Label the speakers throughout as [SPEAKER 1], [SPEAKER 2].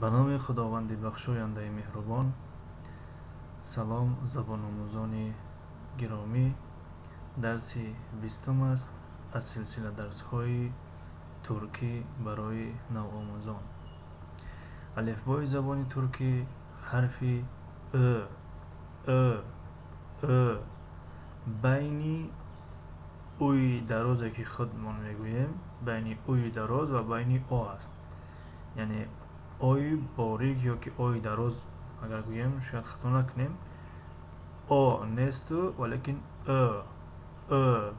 [SPEAKER 1] Ба номи Худованди бахшояндаи меҳрубон. Салом, забономӯзони гиромӣ. Дарси 20-ум аст аз силсила дарсҳои туркӣ барои навомӯзон. Алифбои забони туркӣ, ҳарфи ӯ, ӯ, ӯ байни уи дарозе, ки худмон мегӯем, байни уи дароз ва байни о аст. Яъне ои борик ё ки ои дароз агар гӯем, шояд хато накунем. О несту, валекин ӯ, ӯ,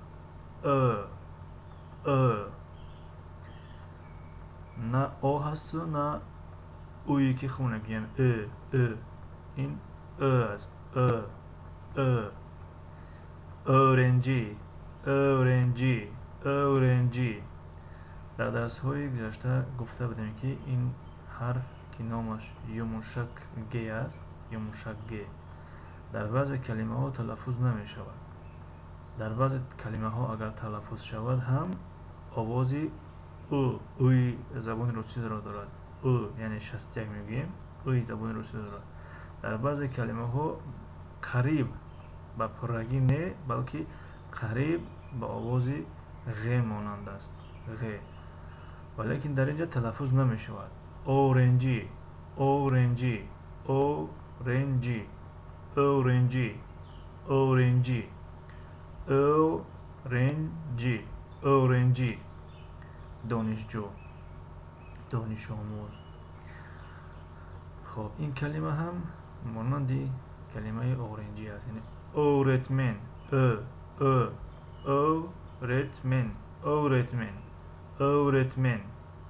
[SPEAKER 1] ӯ, ӯ. На о ҳасту, на уи, ки худмон мегӯем ӯ, ӯ. Ин ӯ аст, ӯ, ӯ. Öğrenci, öğrenci, öğrenci. Дар дарсҳои гузашта гуфта будем, ки ин ҳарф, ки номаш yumuşak г аст, yumuşak г, дар баъзе калимаҳо талаффуз намешавад. Дар баъзе калимаҳо агар талаффуз шавад ҳам, овози ӯ, ӯи забони русиро дорад. Ӯ, яъне 61 мегӯем, ӯи забони русиро дорад. Дар баъзе калимаҳо қариб ба пуррагӣ не, балки қариб ба овози ғ монанд аст, ғ, валекин дар ин ҷо талаффуз намешавад. Öğrenci, öğrenci, öğrenci, öğrenci, öğrenci, öğrenci, öğrenci, донишҷӯ, донишомӯз. Хоб, ин калима ҳам монанди калимаи öğrenci аст, яъне öğretmen, ө, ө, öğretmen, öğretmen, öğretmen,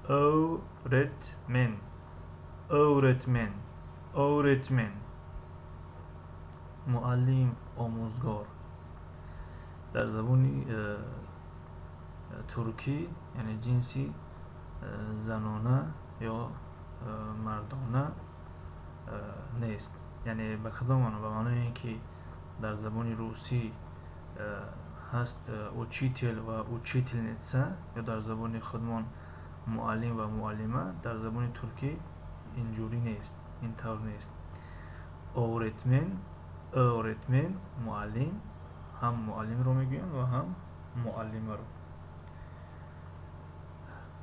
[SPEAKER 1] öğretmen, öğretmen, öğretmen, муаллим, омӯзгор. Дар забони туркӣ, яъне ҷинси занона ё мардона нест. Яъне ба кадом маъно? Ба маънои ин ки дар забони русӣ ҳаст учитель ва учительница ё дар забони худмон муаллим ва муаллима, дар забони туркӣ инҷурӣ нест, ин тавр нест. Öğretmen, öğretmen, муаллим, ҳам муаллимро мегӯянд ва ҳам муаллимаро.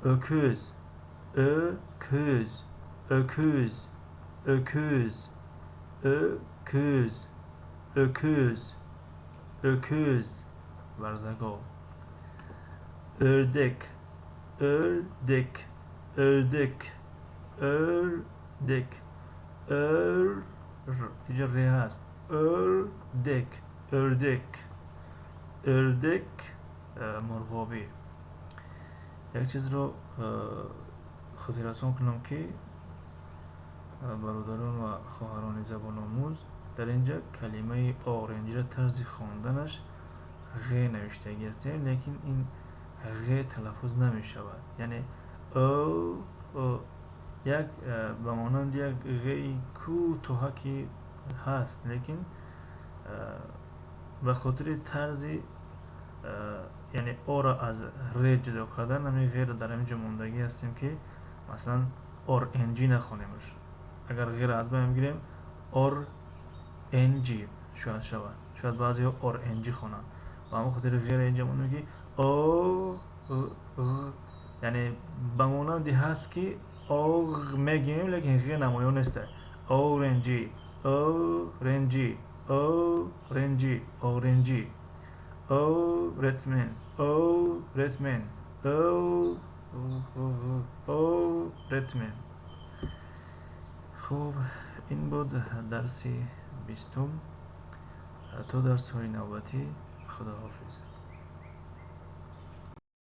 [SPEAKER 1] Öküz, öküz, öküz, öküz, öküz, öküz, öküz, барзагов. Ördek, ördek, ördek, ördek, ör, инҷо ре ҳаст. Ördek, ördek, ördek, мурғобӣ. Як чизро хотиррасон кунам, ки бародарон ва хоҳарони забономӯз, дар ин ҷа калимаи öğrenci ро тарзи хонданаш ғ навиштагӣ ҳастем, лекин ин ғ талаффуз намешавад. Яъне ө, як ба монанди як ғи кӯтоҳаки ҳаст, лекин ба хотири тарзи, яъне оро аз ре ҷудо кардан, ҳамин ғеро дар ҳамин ҷо мондагӣ ҳастем, ки масалан орнҷ нахонемаш. Агар ғеро аз байн бигирем, ор нҷ шояд шавад, шояд баъзеҳо орнҷ хонанд. Ба ҳамон хотири ғеро инҷа мондем, ки о, яъне ба монанди ҳаст, ки оғ мегӯем, лекин ғ намоён неста. Öğrenci, öğrenci, öğrenci, öğrenci, öğretmen, öğretmen, öğretmen. Хуб, ин буд дарси 20-ум. То дарсҳои навбатӣ, худоҳофиз.